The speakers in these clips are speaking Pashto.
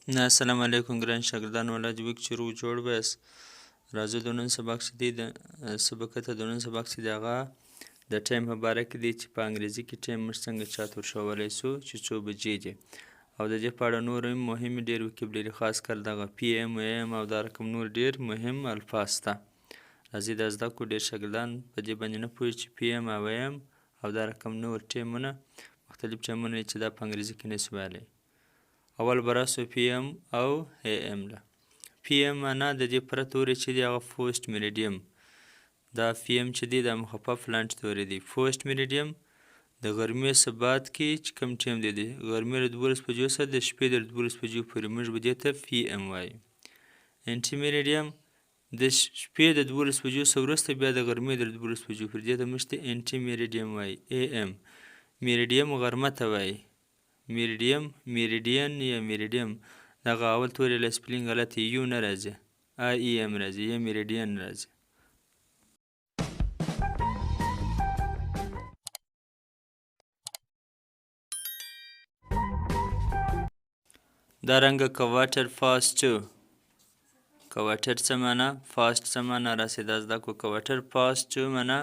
نه السلام علیکم ګران شاګردانو، الله دې وکړي چې روغ جوړ به یاست. راځو د نن سبق چې دی، د سبق ته. د نن سبق چې دی هغه د ټایم په باره کې دی چې په انګریزي کې ټایم موږ څنګه چاته ورښوولی شو چې څو بجې دي، او د دې په اړه نور هم مهمې ډېر vocabulary، خاص کر دغه PM، AM او دا رقم نور ډېر مهم الفاظ شته. راځئ دا زده کړو. ډېر شاګردان په دې باندې نه پوهېږي چې PM او AM او دا رقم نور ټیمونه، مختلف ټیمونه چې دا په انګریزي کې نشي ویلی. اول به راسو PM او AM له. PM معنا د دې پره توري چې دی هغه post meridiem. دا PM چې دی دا مخفف لنډ توري دی. post meridiem د غرمې څه بعد کې چې کوم ټیم دی، د غرمې له 12 بجو څخه د شپې تر 12 بجو پورې موږ به دې ته PM وایو. ante meridiem د شپې د 12 بجو څخه وروسته بیا د غرمې تر 12 بجو پورې، دې ته موږ ته ante meridiem وایي. AM، meridiem غرمه ته وایي. meridiem، meridian یا meridiem، دغه اول توري له spelling غلط، U نه راځي، I E M راځي یا meridian راځي. دا رنګه quarter past two. Quarter څه معنا، past څه معنا، راسئ دا زده کړو. Quarter past two معنا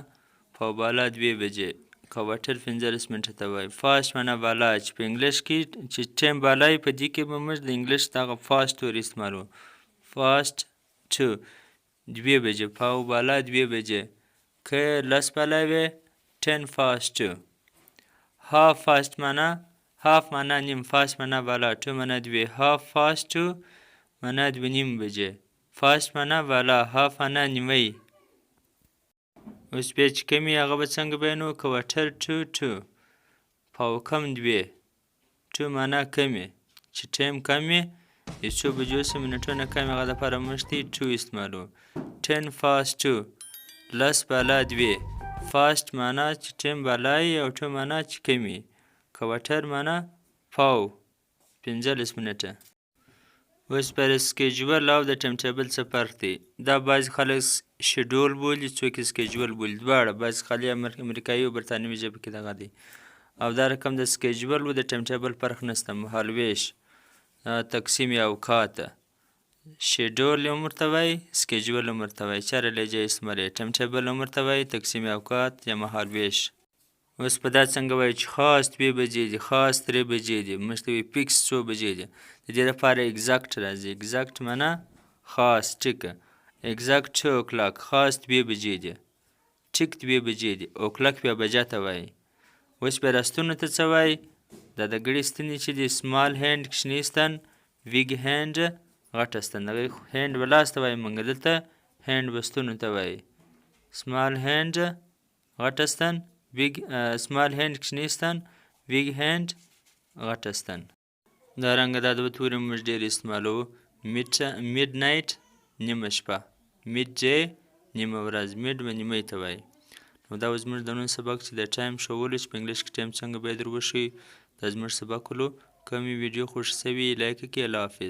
پاو بالا 2 بجې. Quarter 15 منټه ته وایي. Past معنا بالا، چې په انګلیش کې چې ټایم بالا وي په دې کې به موږ د انګلیش دغه past توري استعمالوو. Past two 2 بجې، پاو بالا 2 بجې. که لس بالا وي 2:10. Half past معنا، half معنا نیم، past معنا بالا، two معنا دوې. Half past two معنا 2:30 بجې. Past معنا بالا، half معنا نیمه. اوس بیا چې کمې هغه به څنګه بیانوو؟ Quarter to two پاو کم دوې. To معنا کمې، چې ټایم کم وي د څو بجو څه منټونه کم، هغه دپاره موږ ته to استعمالوو. 2:10 لس بالا دوې. Past معنا چې ټایم بالا وي او to معنا چې کم وي. Quarter معنا پاو، 15 منټه. اوس پر schedule او د time table څه فرق دی؟ دا بعضې خلک schedule بولي، څوک یې schedule بولي، دواړه بعضې خلک امریکایي او برتانوي ژبه کې دغه دی. او دا رقم د schedule و د time table فرق نشته. مهالویش، تقسیم اوقات، schedule هم ورته وایي، schedule هم ورته وایي، چېرې لهجه استعمالوي. Time table هم ورته وایي، تقسیم اوقات یا مهالویش. اوس په دا څنګه وایي چې خاص 2 بجې دي، خاص 3 بجې دي، موږ ته وایي fix څو بجې دي؟ د دې لپاره exact راځي. Exact معنا خاص، ټیک. Exact 2 o'clock، خاص 2 بجې دي، ټیک 2 بجې دي. O'clock بیا بجه ته وایي. اوس بیا راستونو ته څه وایي؟ دا د ګړي ستنې چې دي، small hand کوچنی ستن، big hand غټه ستن. دغه hand به لاس ته وایي، موږ دلته hand به ستونو ته وایي. Small hand غټه ستن، big، small hand کوچنی ستن، big hand غټه ستن. دا رنګه دا دوه توري موږ ډېر استعمالوو. Midnight نیمه شپه، midday نیمه ورځ، mid به نیمې ته وایي. نو دا زموږ د نن سبق چې د ټایم ښوولو، چې په انګلیش کې ټایم څنګه باید ور وښیو، دا زموږ سبق ولو. که مې ویډیو خوښ شوي like کړئ. الله حافظ.